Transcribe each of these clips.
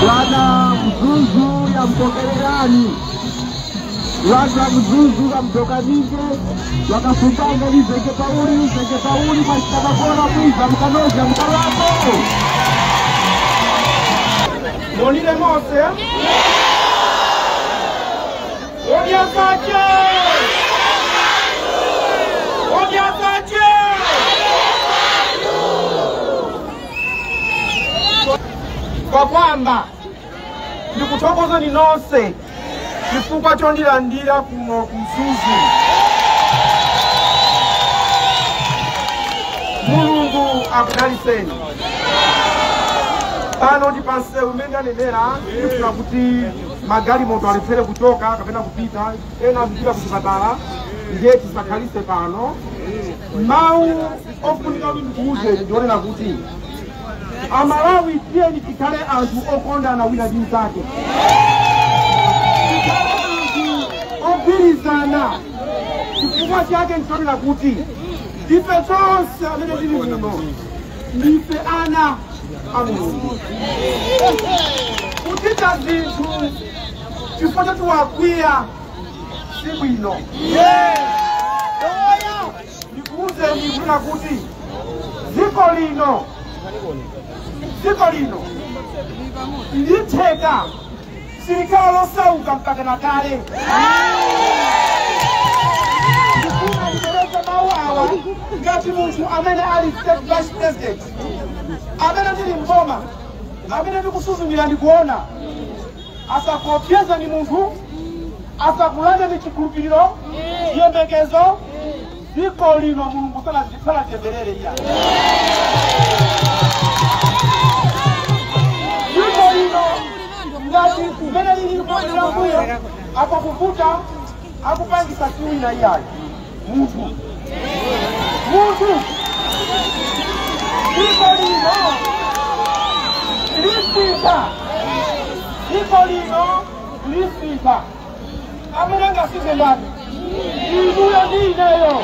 Bwana Mzuzu ya Mtokererani, Bwana Mzuzu ya Mtokanike, wakafumbanga lizeke pauli, zeke pauli, mashitabakora mwiza, mkanoja, mkalapo. Monile Mose? Odyasache! Odyasache! Kwa kwamba ndikutokoza ni nonse chifukwa chondilandira kuno ku Mzuzu. Mulungu akudalitseni. Pano ndi pansewu umene anenera ndikufuna kuti magalimoto alephere kuchoka kapena kupita, ena azipita kuchipatala, ndiye tisakhalise pano. Mawu ofunika kuti ndikuwuzeni ndionena kuti Amalawi tiyeni tikhale anthu okondana wina ndi mnzake, tikhale anthu ogwirizana. Chifukwa chake nchonena kuti ife tonse amene tili muno ndife ana a Mulungu. Kuchita zinthu chifukwa choti wakwiya si bwino. Ndikuwuzeni kunena kuti dziko lino litheka silikhala losauka mpaka na kale. Ndifuna ndipereke mawu awa ngati munthu amene ali state vice president, amene ndili mboma, amene ndikusuzumira ndikuona. Asakuopseza ni munthu, asakulanda ni chikhulupiriro, chiyembekezo. Dziko lino Mulungu sanatemberere iya. Dziko lino ngati kumene lili mbuyo akukuvuta akupangisa siwina iyayo munthu dziko lino lisintha, dziko lino lisintha. Amene angasinthe ndani? Inuyo ndi ineyo.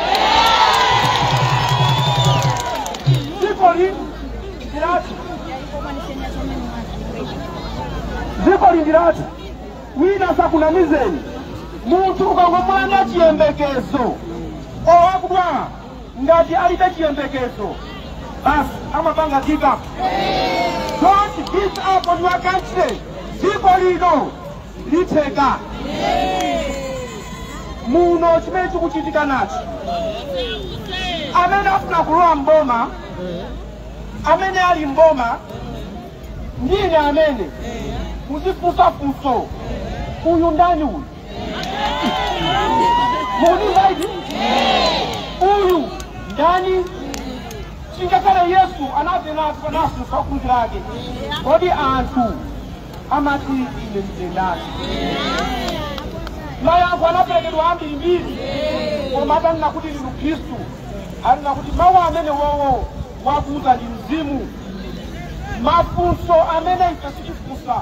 Dziko lino ndilati, dziko lindilati wina sakunamizeni. Munthu ukangomulanda chiyembekezo owakudwala ngati alibe chiyembekezo basi amapanga give up. Don't give up on your country. Dziko lino litheka. Muno chimene chikuchitika nachi, amene afuna kulowa mboma, amene ali mboma ndine amene muzifunsa funso, uyu ndani uyu? Mukunimvaidi? Uyu ndani? Chingakhale Yesu anafunsa ophunzira ake, kodi anthu amati ine ndine ndani? Mayankho anaperekedwa ambirimbiri, koma atanena kuti ndinu Khristu, anena kuti mawu amene wowo wakuuza ndi mzimu. Mafunso amene ife sitifunsa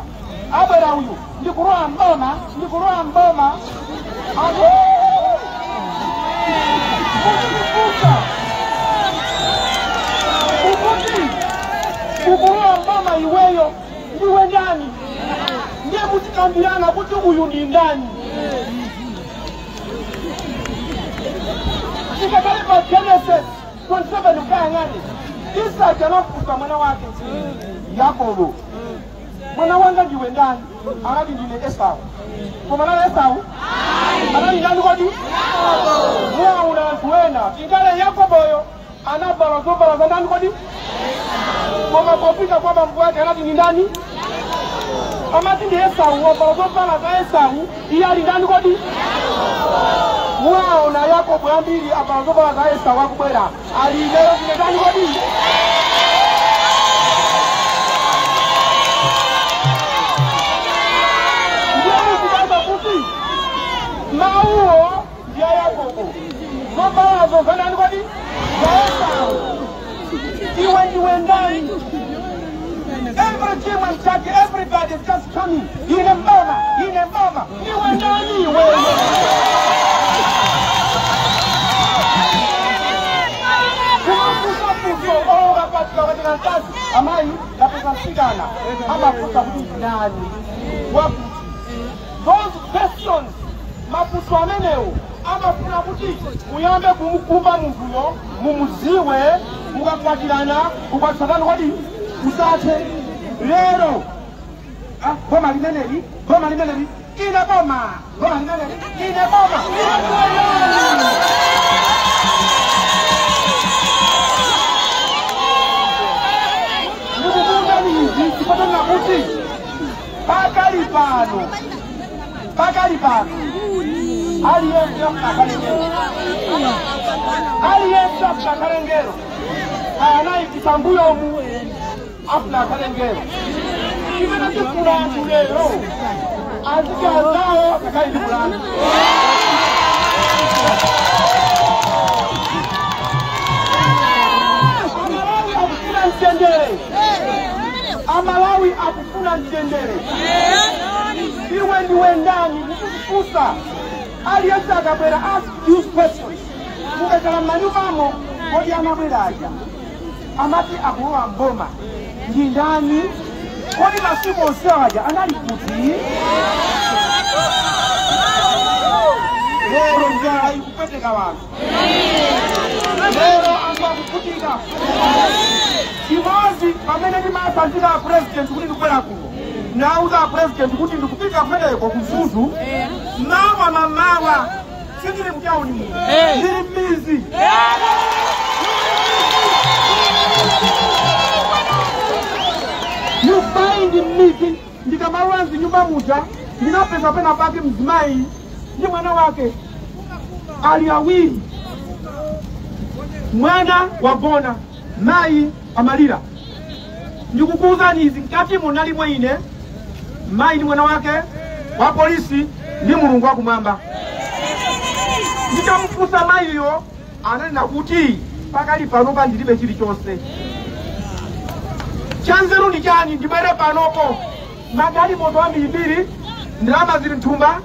abwera uyu ndikulowa mboma, ndikulowa mboma, muzifunsa ukuti ukulowa mboma iweyo ndiwe ndani? Ndiye muzikambirana kuti uyu ndi ndani. Chikakale pa Genesis 27 ukayang'ane, Isaki anafunsa mwana wake Yakobo, mwana wanga ndiwe ndani? Anati ndine Esau. Koma anali Esau? Anali ndani kodi? Muwaona anthu ena tingale Yakoboyo anavala zovala za ndani kodi? Koma pofika kwa bambo wake anati ndi ndani? Amati ndi Esau, wavala zovala za Esau, iye ali ndani kodi? Muwaona Yakobo ambiri avala zovala za Esau akubwera, ali lero ndine ndani kodi? Mawuwo Chimwe mchake, everybody is just coming. Ine mboma, ine mboma. Iwe ndani wewe? Amayi lapeza amafuta kuti nani wakuti. Those questions mafuta amenewo amafuna kuti muyambe kumukumba munthuyo, mumuziwe, mukakwatirana ukwatisana kwadi usathe. Lero boma limeneli, boma limeneli, ine boma, boma limeneli, ine boma. Kuti pakali pano, pakali pano aliyense akalengero, aliyense akalengero anayikisambuyomu afuna akalengero chimene chifuna anthu lero azikazawo akakayidimulana. Amalawi akufuna mtendere, Amalawi akufuna mtendere. Iwe ndiwe ndani mukufusa aliyense akabwera ask these questions. Mukakhala m'manyumbamo kodi amabwera aja amati akulowa mboma ndi ndani? Kodi masiku onse aja anali kuti? Lero njala ikupweteka wanthu, lero anthu akuvutika. Chimodzi pamene ndimasanzika a president kuti ndikubwera kuno, nauza a president kuti ndikupita kumeneko kuMzuzu mawa mamawa, sindili mtauni muno, ndili m'mizi. You find m'mizi ndikamalowa mzinyumba muja ndinapeza pena pake mzimayi ndi mwana wake ali awiri, mwana wagona, mayi amalira. Ndikukuwuzani izi mkati munalimwe ine mayi ndi mwana wake wa polisi ndi Mulungu wakumwamba. Ndikamufunsa mayiyo ananena kuti pakali panopa ndilibe chilichonse. Chanzeru ndi chani? Ndibwere panopo magalimoto ambirimbiri, ndalama zili mthumba,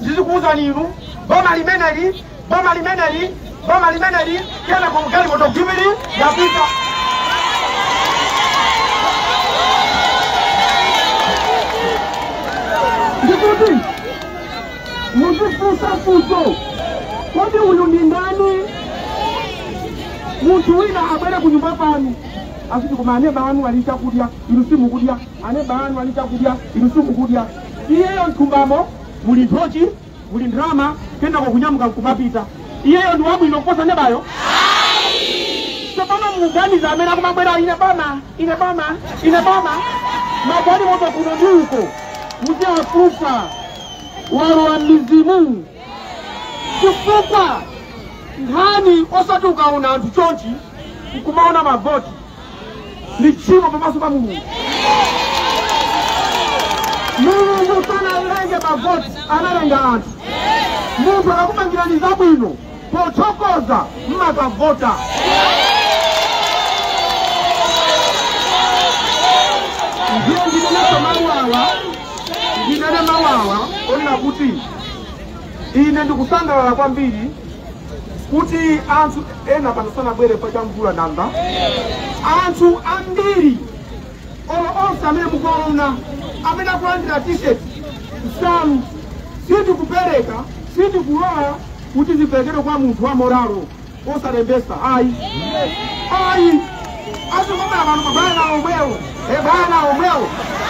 ndizikuwuzani inu boma limeneli, boma limeneli, boma limeneli, kena kwa galimoto gimili yapita. Ndikuti muzifunsa funso, kodi uyu ndi ndani? Munthu wina abwere kunyumba kwanu asiti koma aneba anu ali chakudya inu simukudya, aneba anu ali chakudya inu simukudya. Iyeyo mthumbamo muli nthochi, muli ndrama, kenako kunyamuka nkumapita. Iyeyo ndi wabwino kuposa nebayo? Tsopano muganiza amene akumabwera ine boma, ine boma, ine boma, magalimoto kuno ndi uko muziwafunsa walowa m'mizimu. Chifukwa nkhani osati ukaona anthu chonchi nkumaona mavoti ndi tchimo pamaso pa Mulungu. Mulungu sanalenge mavoti, analenga anthu. Munthu akakumangirani zabwino pothokoza mmakavota. Ndiye ndinenso mawu awa, ndinene mawu awa onena kuti ine ndikusangalala kwambiri kuti anthu ena pano sanabwere pa mvula namba. Anthu ambiri olo onse amene mukuona amene akulandira t-shirt nsalu sindikupereka, sindikulola kuti ziperekedwe kwa munthu wa moralo osalembesa. Ayi, ayi, azingomera pano mabwana omwewo, ebwana omwewo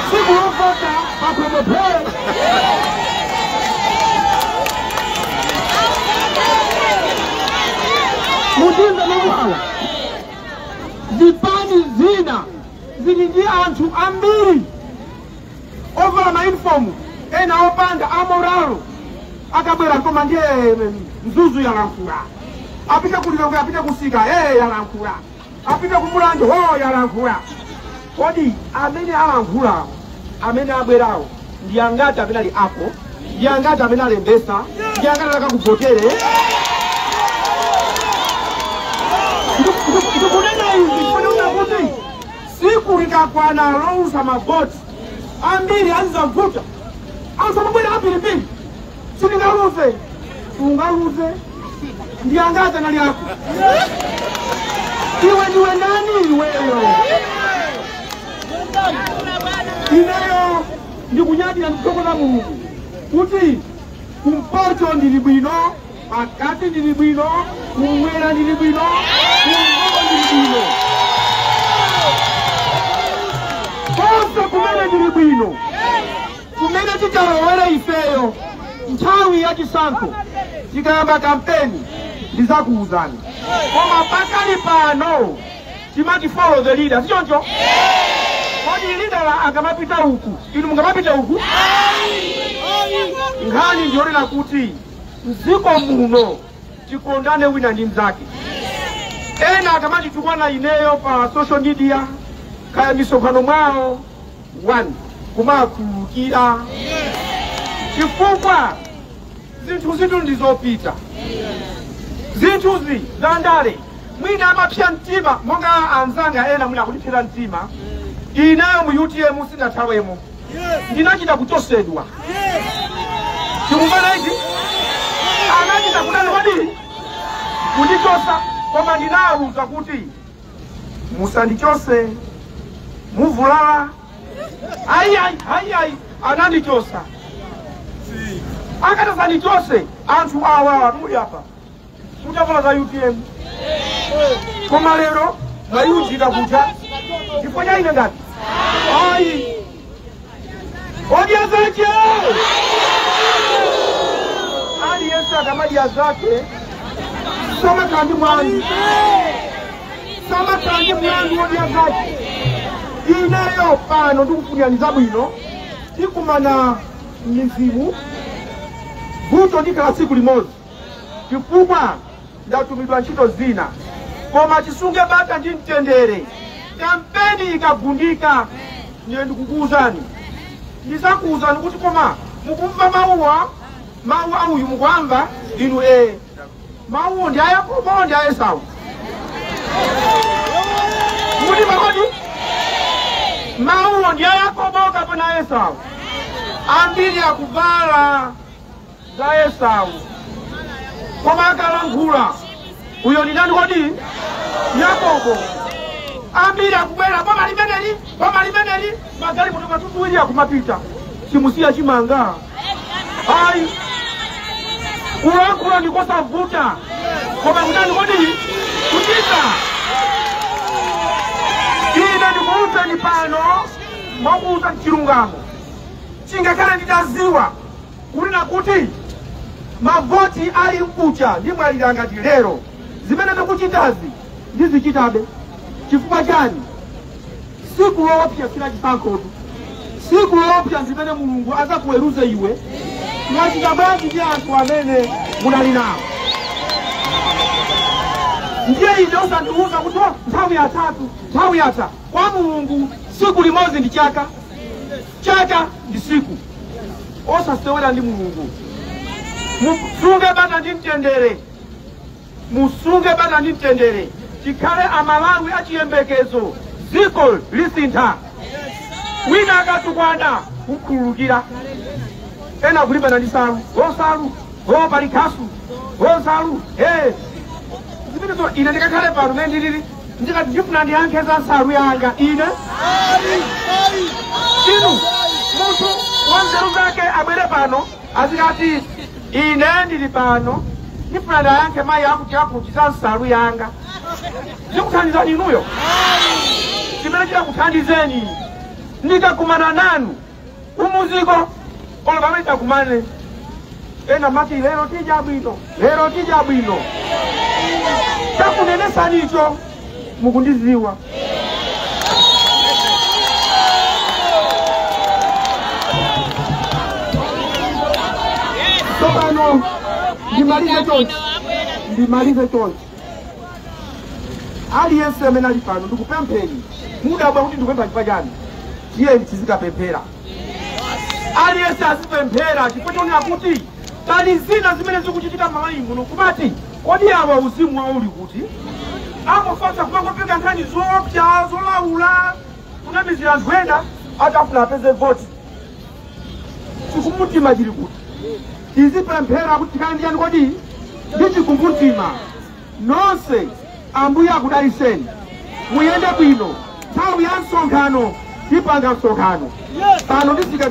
sikulofota papromopere. Mudinda mawu awa, zipani zina zili ndi anthu ambiri ovala maunifomu, ena opanda amoralo akabwera koma ndiye Mzuzu yalankhula, apite kulilongwe, apite kusika yalankhula, apite kumulanje ho yalankhula. Kodi amene alankhulawo amene abwerawo ndi angati amene ali apo, ndi angati amene alembesa, ndi angati akakuvotere? Ndikunena izi kufanira kuti Siku likakwana lousa mavoti ambiri azizavuta ansamabwera apilipili silingaluze ungaluze ndiangaza nali yako iwe ndiwe nani iweyo ineyo ndikunyadira mtoko na Mulungu kuti kumpoto ndili bwino, pakati ndili bwino, kumwera ndili bwino, kumvoko ndili bwino, konse kumene ndili bwino, kumene titalowera ifeyo nthawi ya chisankho tikayamba kampeni ndizakuwuzani. Koma pakali pano timati follow the leader, sichoncho? Kodi leader akamapita uku inu mungamapita uku? Nkhani ndiyonena kuti mdziko muno tikondane wina ndi mnzake. Ena akamatitukwana ineyo pa social media kaya misonkhano mwawo one kumakhululukira chifukwa zinthu zitu ndizopita, zinthuzi za ndale mwina amapsya mtima monga anzanga ena mwina akundipsera mtima. Ineyo mu UTM sinathawemo, ndinachita kuchosedwa. Tikumvana izi? Anachita kudani kodi kundichosa, koma ndinawuza kuti musandichose muvulala. Ayi ayi ayi ayi, anandichosa. Akatasandichose anthu awa muli apa mutavala za UTM, koma lero mwayunjika kuja chifukwa cha ine ngati ayi odya zake aliyense akamadya zake samakandi mwandu, samakandi mwandu odya zake. Ineyo pano ndikufunirani zabwino, tikumana mizimu vuto ndikhala tsiku limodzi chifukwa ndatumidwa ntchito zina, koma tisunge bata ndi mtendere. Kampeni ikagundika ndiye ndikukuwuzani, ndizakuwuzani kuti koma mukumva mawuwa, mawu auyu mukuamva inu mawuwo ndi a Yakobo ndi a Esau muti makodi mawuwo ndi a Yakobo kapena Esau? Ambiri akuvala za Esau koma akalankhula uyo ndi ndani kodi? Yakobo. Ambiri akubwera boma limeneli, boma limeneli, magalimoto matutuwiri akumapita simusiya chimanga. Ayi kulankhula ndikosavuta koma kutani kodi kuchita. Ine ndikuwuzani pano mwakuwuza chilungamo, chingakhale nditaziwa kunena kuti mavoti ali mkucha ndimwalira ngati lero, zimene ndikuchitazi ndizichitabe. Chifukwa chani? Siku loopsa sila chisankhotu, siku loopsa zimene Mulungu azakuweruze iwe mwachita bwanji ndi anthu amene munali nawo. Ndiye ine usandiwuza kuti nthawi yatatu, nthawi yatha. Kwa Mulungu siku limodzi ndi chaka, chaka ndi siku. Osasewera ndi Mulungu. Musunge bata ndi mtendere, musunge bata ndi mtendere, tikhale amalawi achiyembekezo. Dziko lisintha. Wina akatukwana kukhululukira, ena kulimbana ndi salu, osalu opali khasu osalu zimenezo. Ine ndikakhale pano mene ndilili ndikati ndifuna ndiyankhe za nsalu yanga ine. Inu munthu wanzeru zake abwere pano azikati ine ndili pano ndifuna ndiyankhe mayi akuti akuti za nsalu yanga. Zikuthandizani inuyo? Chimene chikakuthandizeni ndikakumana nanu kumuziko olo pamene takumane ena mati lero tija bwino, lero tija bwino, takunenesanicho mukundiziwa. Tsopano ndimalize chonchi, ndimalize chonchi. Aliyense amene ali pano ndikupempheni, mudabwa kuti ndikupempha chifukwa chani? Tiyeni tizikapemphera, aliyense azipemphera chifukwa chonena kuti pali zina zimene zikuchitika m'Malawi muno kumati kodi awa uzimu wawo uli kuti? Angofasa kumangopeka nkhani zoopsa zolaula. Kunamizira anthu ena atafuna apeze voti. Chikumbumtima chili kuti tizipemphera kuti tikhale ndi chani kodi? Ndi chikumbumtima. Nonse Ambuye akudaliseni, muyende bwino. Nthawi ya msonkhano tipanga msonkhano pano ndisika.